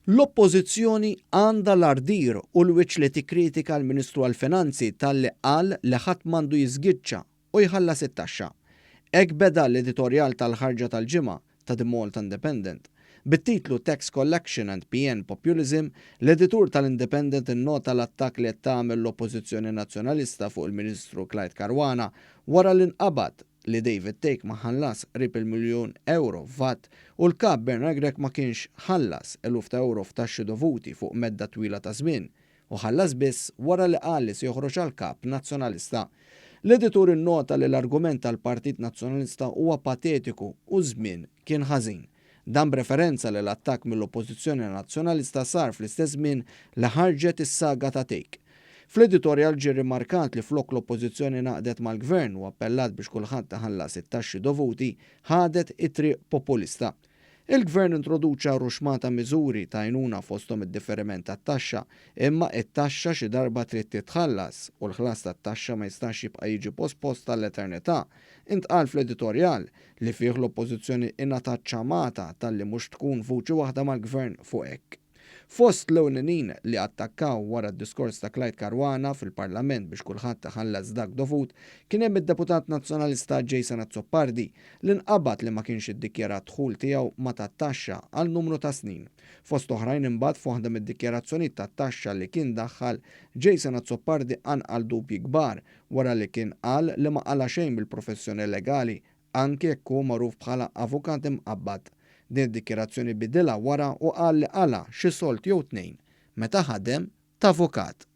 L-Oppożizzjoni għandha l-ardir u l-wiċċ li tikkritika l-Ministru għall-Finanzi talli qal li ħadd m'għandu jiżgiċċa u jħallas it-taxxa. Hekk beda l-editorjal tal-ħarġa tal-Ġimgħa ta' The Malta Independent. Bit-titlu Tax Collection and PN Populism, l-editur tal-Independent innota l-attakk li qed tagħmel l-Oppożizzjoni Nazzjonalista fuq il-Ministru Clyde Caruana wara li nqabad li David Thake ma ħallas qrib il-miljun ewro f'VAT u l-Kap Bernard Grech ma kienx ħallas eluf ta' ewro f'taxxi dovuti fuq medda twila ta' żmien u ħallas biss wara li qal li se joħroġ għall-Kap Nazzjonalista. L-editur innota li l-argument tal-Partit Nazzjonalista huwa patetiku u ż-żmien kien ħażin. Dan b'referenza li l-attakk mill-Oppożizzjoni Nazzjonalista sar fl-istess żmien li ħarġet is-saga ta' Thake. Fl-editorjal ġie rrimarkat li flok l-Oppożizzjoni ngħaqdet mal-Gvern u appellat biex kulħadd iħallas it-taxxi dovuti, ħadet it-triq populista. Il-Gvern introduċa ruxmata miżuri ta' għajnuna fosthom id-differiment tat-taxxa, imma it-taxxa xi darba trid titħallas u l-ħlas tat-taxxa ma jistax jibqa' jiġi pospost għall-eternità, intqal fl-editorjal, li fih l-Oppożizzjoni ingħatat ċamata talli mhux tkun vuċi waħda mal-Gvern fuq hekk. Fost l-ewlenin li attakkaw wara d-diskors ta' Clyde Caruana fil-Parlament biex kulħadd iħallas dak dovut kien hemm id-Deputat Nazzjonalista Jason Azzopardi li nqabad li ma kienx iddikjara d-dħul tiegħu ma' tat-taxxa għal numru ta' snin. Fost oħrajn imbagħad f'waħda mid-dikjarazzjonijiet tat-taxxa li kien daħħal, Jason Azzopardi qanqal dubji kbar wara li kien qal li ma qala' xejn mill-professjoni legali anki jekk hu magħruf bħala avukat imqabbad. Din id-dikjarazzjoni bidilha wara u qal li qala' xi sold jew tnejn meta ħadem t'avukat.